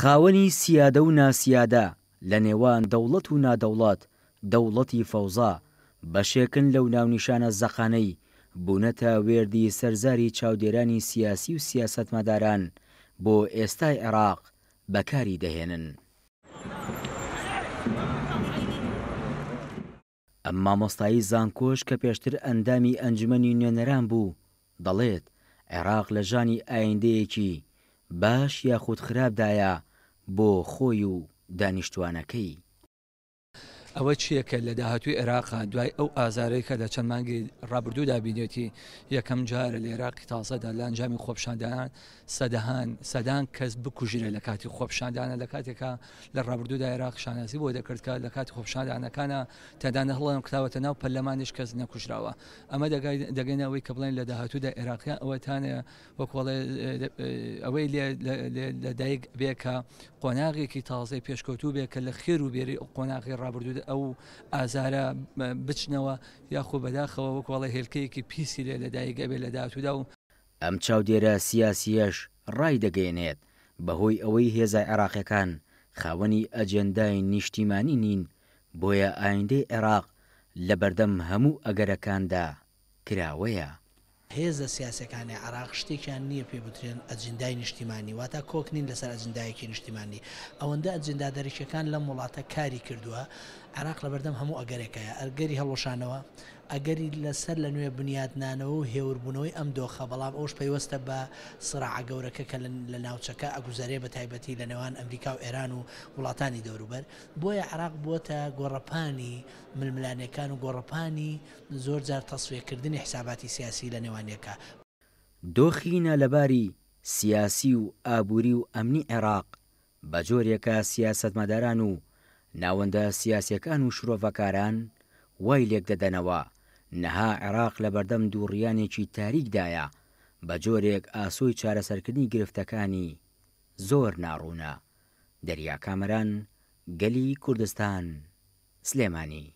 خاوەنی سیادە و ناسیادە، لە نێوان دەوڵەت و نادەوڵەت، دەوڵەتی فەوزا، بەشێکن لەو ناونیشانە زەقانەی بوونەتە وێردی سەرزاری چاودێرانی سیاسی و سیاسەتمەداران بۆ ئێستای عێراق بەکاری دەهێنن. ئەم مامۆستای زانکۆش کە پێشتر ئەندامی ئەنجومەنی نوێنەران بوو، دەڵێت، عێراق لە ژانی ئایندەیەکی باش یاخود خراپدایە بۆ خۆی و دانیشتوانەکەی. ئەوە چییە کە لە داهاتووی عێراقا دوای ئەو ئازارەی کە لە چەند مانگی ڕابردوودا بینێتی یەکەم جارە لە عێراقی تازەدا لە ئەنجامی خۆپیشاندانان سەدەهان سەدان کەس بکوژرێ لە کاتی خۆپیشاندانە لە کاتێکا لە ڕابردوودا عێراق شانازی بۆ دەکرد کە لە کاتی خۆپیشاندانەکانە تەنانەت هەڵیانکوتاوەتە ناو پەرلەمانیش کەس نەکوژراوە ئەمە دەگەینە ئەوەی کە بڵێن لە داهاتوودا عێراقیان ئەوەتانە وەکوڵێ ئەوەی لە دایک بێ کە قۆناغێکی تازەی پێشکەوتوو بێ کە لە خێر و بێری ئەو قۆناغی ڕابردوو ئەو ئازارە بچنەوە یاخۆ بەداخەوە وەکوڵێ هێلکەیەکی پیسی لێ لەدایک ئەبێ لە داهاتوودا و ئەم چاودێرە سیاسییەش ڕایدەگەیەنێت، بەهۆی ئەوەی هێزە عێراقیەکان خاوەنی ئەجێندای نیشتیمانی نین، بۆیە ئایندەی عێراق لەبەردەم هەموو ئەگەرەکاندا کراوەیە. هێزە سیاسیەکانی عێراق شتێکیان نییە پێ بوترێن ئەجندای نیشتیمانی، واتا کۆک نین لەسەر ئەجندایەکی نیشتیمانی. ئەوەندە ئەجندا دەرەکیەکان لەم وڵاتە کاری کردووە، عێراق لەبەردەم هەموو ئەگەرێکایە، ئەگەری هەڵوەشانەوە، ئەگەری لەسەر لە نوێ بنیاتنانەوە و هێوربوونەوەی ئەم دۆخە، بەڵام ئەوەش پەیوەستە بە سراعە گەورەکە کە لە ناوچەکە ئەگوزەرێ بە تایبەتی لە نێوان ئەمریکا و ئێران و وڵاتانی دەوروبەر. بۆیە عێراق بووەتە گۆڕەپانی ململانێکان و گۆڕەپانی زۆر جار تەسفیەکردنی حساباتی سیاسی لە نێوان یەکا. دۆخی نالەباری سیاسی و ئابووری و ئەمنی عێراق بە جۆرێکە سیاسەتمەداران و ناوەندە سیاسیەکان و شرۆڤەکاران وای لێکدەدەنەوە نها عێراق لەبەردەم دووڕیانێکی تاریکدایە بە جۆرێک ئاسۆی چارەسەرکردنی گرفتەکانی زۆر ناڕوونە. دەریا کامەران، گەلی کوردستان، سلێمانی.